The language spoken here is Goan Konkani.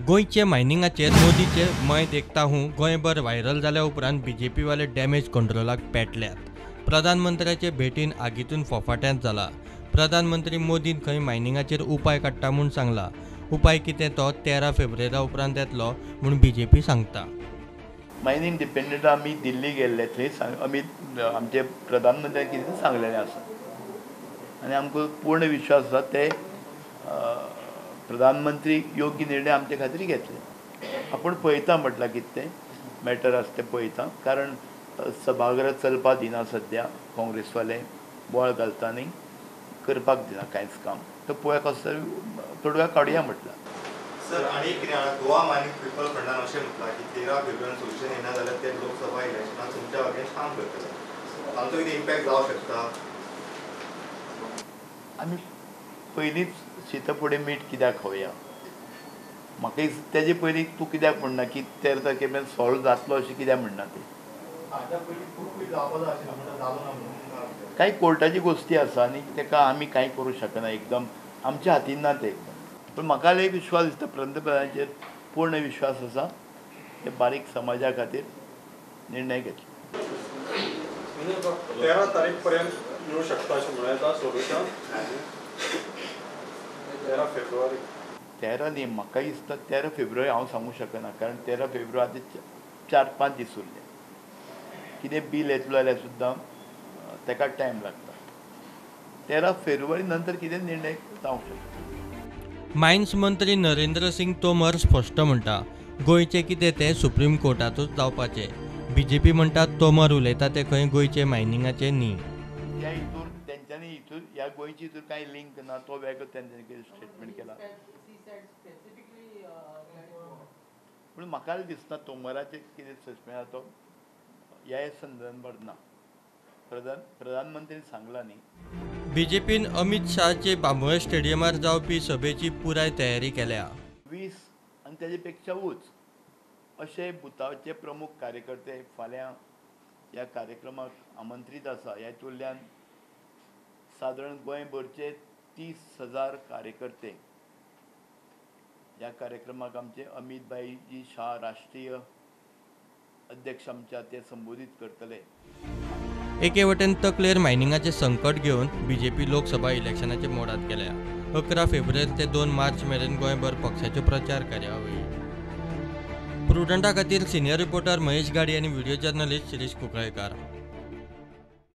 गोंयचे मायनिंगाचेर मोदीचे मैं देखता हूँ गोंयभर व्हायरल जाल्या उपरांत बीजेपीवाले डॅमेज कंट्रोलाक पेटल्यात. प्रधानमंत्र्याचे भेटीन आगीतून फोफाट्यांत जाला. प्रधानमंत्री मोदीन खंय मायनिंगाचेर उपाय काडटा म्हूण सांगला. उपाय कितें तो 13 फेब्रुवारा उपरांत येतलो म्हूण बीजेपी सांगता. मायनिंग डिपेंडंट आमी दिल्ली गेल्ले थंय अमीत आमचे प्रधानमंत्र्यान कितें सांगलेलें आसा आनी आमकां पूर्ण विश्वास आसा ते प्रधानमंत्री योग्य निर्णय आमचे खातीर घेतले. आपूण पळयता म्हटलां कितें तें मॅटर आसा तें पळयता, कारण सभागृह चलपाक दिना सद्या, काँग्रेसवाले बोवाळ घालता न्ही, करपाक दिना कांयच काम. तो पळोवया कसो तरी तोडगा काडुया म्हटलां. सर, आनी कितें जाणा, गोवा मायनिंग पिपल फंडान अशें म्हटलां की 13 फेब्रुवारीन सोल्युशन येना जाल्यार ते लोकसभा इलेक्शनाक तुमच्या अगेन्स्ट काम करतले. तांचो कितें इम्पॅक्ट जावंक शकता? आमी पयलींच शीत फुडें मीठ कित्याक खावया? म्हाका तेजे पयलीं तूं कित्याक म्हणना की 13 तारखे मेरेन सॉल्व जातलो अशें कित्याक म्हणना तें? कांय कोर्टाची गोश्टी आसा आनी ताका आमी कांय करूं शकना, एकदम आमच्या हातीन ना तें एकदम. पूण म्हाका एक विश्वास दिसता, पंतप्रधानाचेर पूर्ण विश्वास आसा, ते बारीक समाजा खातीर निर्णय घेतले. 13 तारीख पर्यंत येवं शकता अशें म्हणूं येता सोल्युशन? 13 फेब्रुवारी 13 न्ही, म्हाका दिसता 13 फेब्रुवारी हांव सांगूंक शकना, कारण 13 फेब्रुवारी आतां 4-5 दीस उरले. कितें बील येतलो जाल्यार सुद्दां ताका टायम लागता. 13 फेब्रुवारी नंतर कितें निर्णय जावंक शकता. मायन्स मंत्री नरेंद्र सिंग तोमर स्पश्ट म्हणटा, गोंयचें कितें तें सुप्रीम कोर्टांतूच जावपाचें. बीजेपी म्हणटा तोमर उलयता तें खंय गोंयचे मायनिंगाचें न्ही. ह्या हितूर तेंच्यांनी हितूर ह्या गोंयची हितूर कांय लिंक ना, तो वेगळो तेंच्यांनी कितें स्टेटमेंट केला. पूण म्हाका दिसना तोमराचें कितें स्टेटमेंट आसा तो ह्या संदर्भात ना. प्रधानमंत्रीन सांगला न्ही. बीजेपीन अमित शहाचे बांबोळे स्टेडियमार जावपी सभेची पुराय तयारी केल्या. 20 आनी तेजे पेक्षा उंच अशे बुथाचे प्रमुख कार्यकर्ते फाल्यां ह्या कार्यक्रमाक आमंत्रीत आसा. ह्या हितूंतल्यान सादारण गोंयभरचे 30,000 कार्यकर्ते ह्या कार्यक्रमाक आमचे अमित भाईजी शाह राष्ट्रीय अध्यक्ष आमच्या ते संबोधीत करतले. एके वटेन तकलेर मायनिंगाचें संकट घेवन बीजेपी लोकसभा इलेक्शनाचे मोडात गेल्या. 11 फेब्रुवारी ते 2 मार्च मेरेन गोंयभर पक्षाच्यो प्रचार कार्यावळी. प्रुडंटा खातीर सिनियर रिपोर्टर महेश गाडी आनी व्हिडिओ जर्नलिस्ट शिरीष कुंकळेकार.